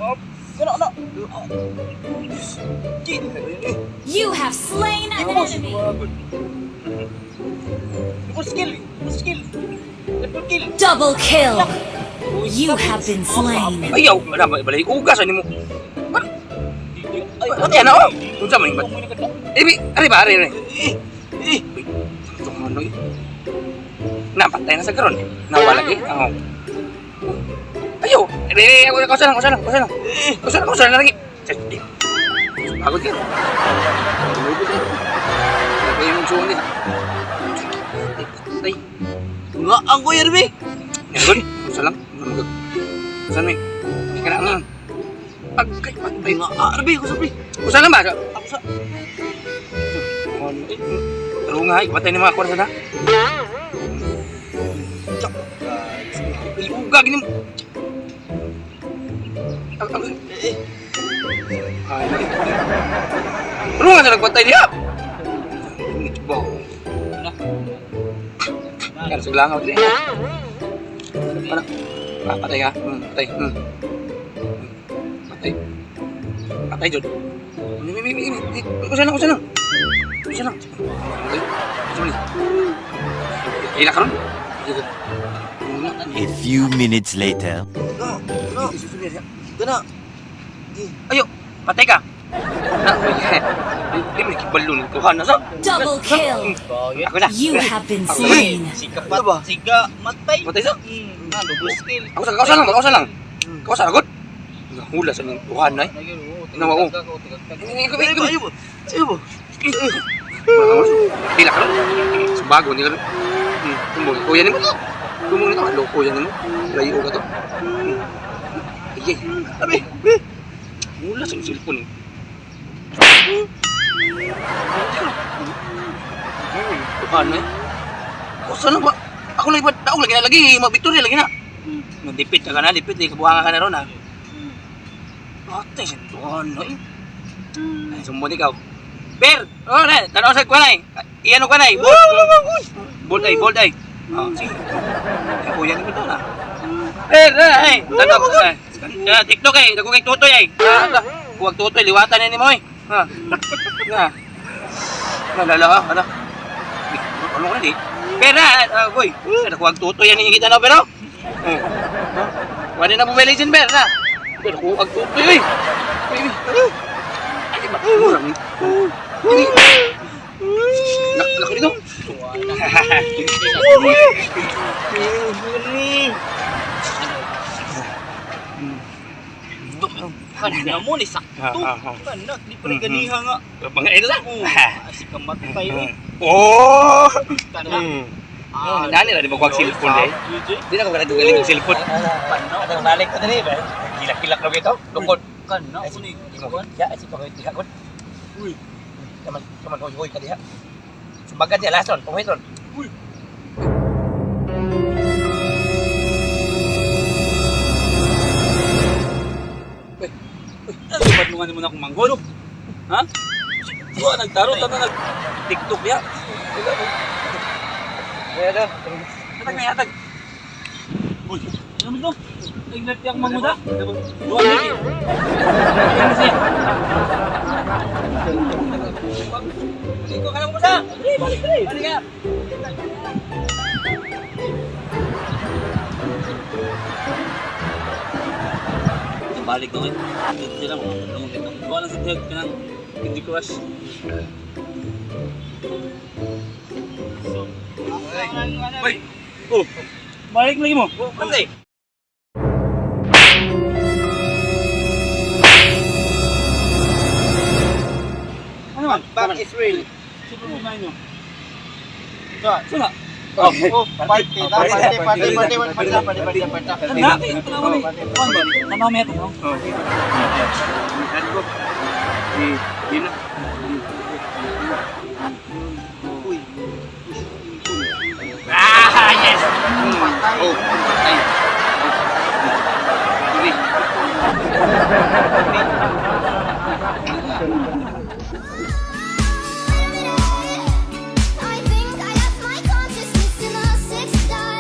Oh, kana na. Kill. You have slain an enemy. Triple skill, triple skill. Triple kill. Double kill. You have been slain. Ayaw, wala ba balay ugas ani mo. Ay, Patay na oh. Unsa man ba? Eh, ari ba ari ari. Eh, Uy, itong ano eh. Napatay na sa karon. Nawala lagi. Oo. Ayaw. Eh, eh, kausa lang, kausa lang, kausa lang. Kausa lang, kausa lang lagi. Di. Pagod ka. Pagod ka. Kaya yung suon niya. Ay, Nga ang kuya Rbi. Ngayon, kausa lang. Kausa lang, eh. Kaya na, Agay, patay. Nga, ah, Rbi, ako sa Rbi. Kausa lang ba? Ako sa. Ano, eh, Pero nga, patay ni mga kwarsa na. Ay, uga, gini mo. Ang, Eh, ay, ano nga sa nagpatay niya? Ba? Na. Kaya sa langaw din. Ano? Ah, patay ka? Patay. Patay. Patay, Jod. Mi, mi, mi, mi, mi. Usa lang, usa lang. Usa lang. Patay. Usa lang. Ila ka ron? A few minutes later. No, no. Kana. Ayo, patay ka. Na, di mo nakibalo ng tuhan na sa. Double kill. Ako na. You have been slain. Siga pat, siga matay. Patay sa. Ah, double skill. Ako sa kausa lang, kausa lang. Kausa na gud. Hula sa nang tuhan na eh. Nawa ko. Ayo, ayo. Ayo. Pila ka ron. Sa bago nila. Tumbong. Kuya nimo to. Tumbong nito. Loko kuya nimo. Layo ka to. Ay, ay. Abi. Hula sa cellphone eh. Tuhan eh. Kausa na ba? Ako lagi ba? Daog lagi na lagi. Mabiktorya lagi na. Nandipit ka na, dipit. Di kabuhanga ka na ron ha. Patay sa tuhan na eh. Ay, sumbon ikaw. Per! Oh, na, tanaw sa kuwan ay. Iyan ko na ay. Bold. Bold ay, bold ay. Oh, sige. Ay, kuya ni to na. Per, na, ay. Tanaw ko na. TikTok ay, dagko kay tutoy ay. Ah, ah, huwag tutoy, liwatan na ni mo ay. Ha. Na. Nalala ka, ano? Di, ano ko na di? Per, na, ah, boy. Nakuwag tutoy yan kita na pero. Oh. Wala na Mobile Legend, Per, na. Pero kuwag tutoy ay. Uy, uy. Ay, ba? Murang. Ini. Lak lak dito. Kana mo ni sakto. Kana, di pa rin ganiha nga. Mga ito lang. Oh, siga matay. Oh. Kana. Ah, nani ra di ba kuwag cellphone eh. Di na ko kana dugaling og cellphone. Kana. Balik ko diri ba. Kilak-kilak ra gito. Lukod. Kana ko ni. Ya, si ko diha kon. Uy. Kaman, kaman hoy hoy ka diha. Sumbagan diha lason, pumuhiton. Uy. Uy. Ano mo na akong manggolo? Ha? Wa nagtaro ta na nag TikTok ya. Kaya Hatag na hatag. Uy, ano mo to? Ignat yang manguda. Dua lagi. Ano siya? Liko ka na mo sa. Balik, balik, balik. Balik ka. Balik ko eh. Dito sila mga tulungan ito. Gawa lang sa tiyag ka ng Candy Crush. Uy. Oh, balik lagi mo. Patay. Ano man? Back Israel. Sino problema nyo? Suna. Oh, Oh, party, party, party, party, party, party, party, party. Ano? Tanaw ni. Tanaw mo ito. Oh. Ko. Di, di na. Uy. Ah, yes. Oh, patay. Oh. Dili.